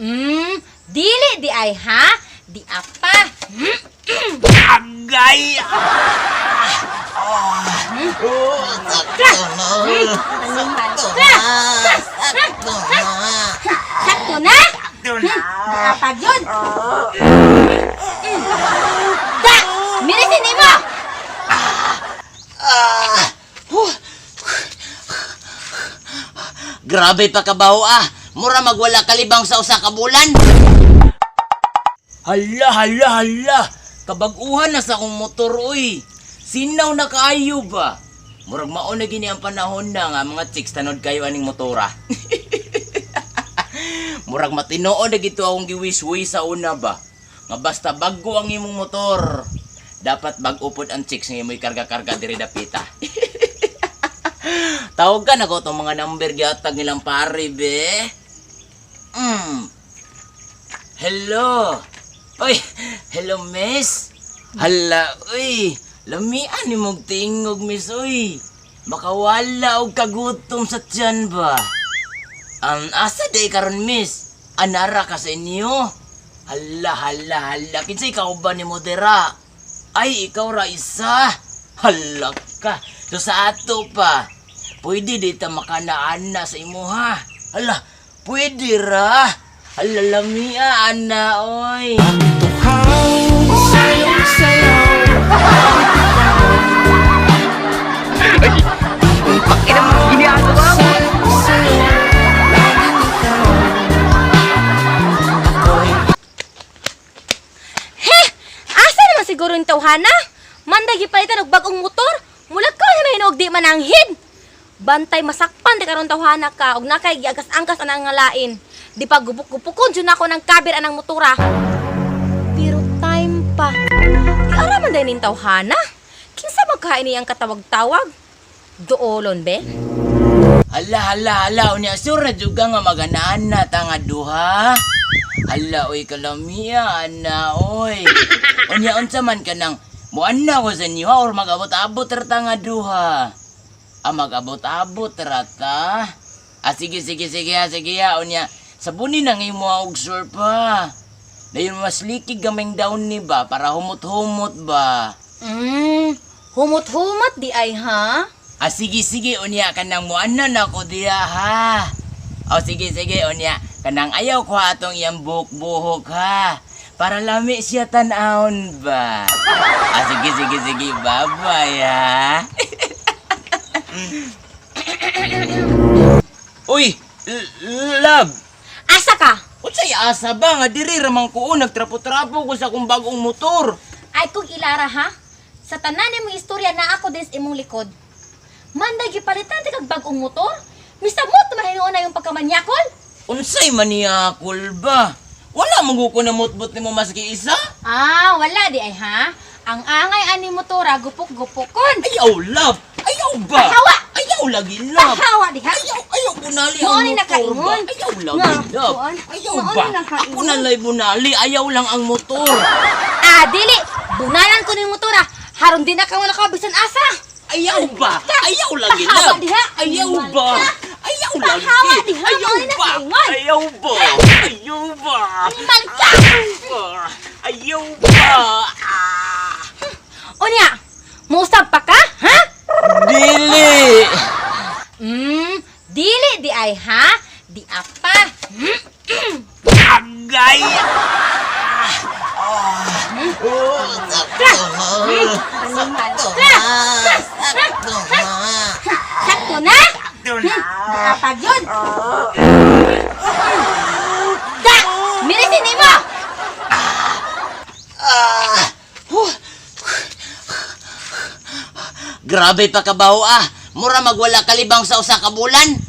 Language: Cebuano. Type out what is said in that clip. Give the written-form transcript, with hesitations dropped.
Dili di ay ha? Di apa. Agay! Ah! Oh, sakto na. Animal Sakto ka. na. Sakto na. Sakto na? Sakto na. Kapag yun. Da! Mirisin mo! Ah! Huh. Grabe pa kabaho ah. Mura magwala kalibang sa usa ka bulan. Hala, hala, hala. Kabag-uhan na sa akong motor uy. Sinaw na kaayo ba? Murag mao na gini ang panahon na nga mga chicks tanod kayo aning motora. Murag matinoo na gito akong giwiswi sa una ba. Nga basta bago ang imong motor. Dapat bag-o pod ang chicks nga imoy karga-karga diri dapita. Tawag ka na ko tong mga number gihatag nilang pare be. Hello. Oy, hello miss. Hala, uy. Lamian ni mong tingog miss, uy. Makawala og kagutom sa tiyan ba? Ang asa day karon miss? Anara ka sa inyo. Hala, hala, hala. Kinsa ikaw ba ni Modera? Ay, ikaw ra isa. Hala ka. So sa ato pa. Pwede di ta makanaan na sa imuha. Hala, pwede ra. Hala, lamia, ana, oy. He! Asa naman siguro yung tawhana? Manday gipalitan og bag-ong motor. Mulag ka na may di mananghid. Bantay masakpan di karon tawhana ka og nakay giagas-angkas anang nga lain. Di pa gupok-gupokon jud nako ng kabir anang motora. Pero time pa. Di ara man day ning tawhana. Kinsa magkain niyang katawag-tawag? Duolon be? Hala, hala, hala. Unya, sure na juga nga maganaan na ta nga duha. Hala, oy, kalamia, ana, oy. Unya, unsa man ka nang muana ko sa inyo, ha, or mag-abot-abot ra ta nga duha. Ah, mag-abot-abot ra ta. Ah, sige, sige, sige, ha, sige, ha. Unya, sabunin ang imo og sure pa. Dayon mas likig gaming down ni ba para humot-humot ba. Humot-humot di ay ha? Ah, sige, sige, unya, kanang muana na ko diya, ha. O, sige, sige, unya, kanang ayaw ko atong iyang buhok-buhok, ha. Para lami siya tan-awon ba. Ah, sige, sige, sige, bye-bye, ha. Uy, love, Asa ka? unsay asa ba nga diri ramang kuo nagtrapo-trapo ko sa akong bagong motor. Ay kung ilara ha? Sa tanan imong istorya na ako din sa imong likod. Manday gipalitan ti kag bag-ong motor. Misamot man hinuon na yung pagkamanyakol. Unsay maniakol ba? Wala mo ko na mutbot nimo maski isa? Ah, wala di ay ha? Ang angay ani motora gupok-gupokon. Ayaw, love! Ayaw ba? Pahawa! Ayaw lagi, love! Pahawa di ha? Ayaw, ayaw bunali Mao ang ni motor ba? nakaingon. Ayaw lagi, Nga, love! kuan. Ayaw Mao ba? ni nakaingon. Ako na lay bunali, ayaw lang ang motor. Ah, dili. Bunalan ko ning motora. Haron di na ka wala ka bisan asa. Ayaw ba? Ayaw lagi, Pahawa love! diha. Ayaw ba? Ayaw lagi! Pahawa diha, Ayaw mao ni ba? nakaingon. Ayaw ba? Ayaw ba? Animal ka! Ayaw ba? Ayaw ba? Ah! Unya, muusab pa ka, ha? Dili! Dili di ay ha? Di apa. Agay! Oh, sakto na. Animal Sakto ka! na. Sakto na. Sakto na? Sakto na. Kapag yun! Da! Mirisin mo! Ah! Huh. Grabe pa kabaho ah. Mura magwala kalibang sa usa ka bulan.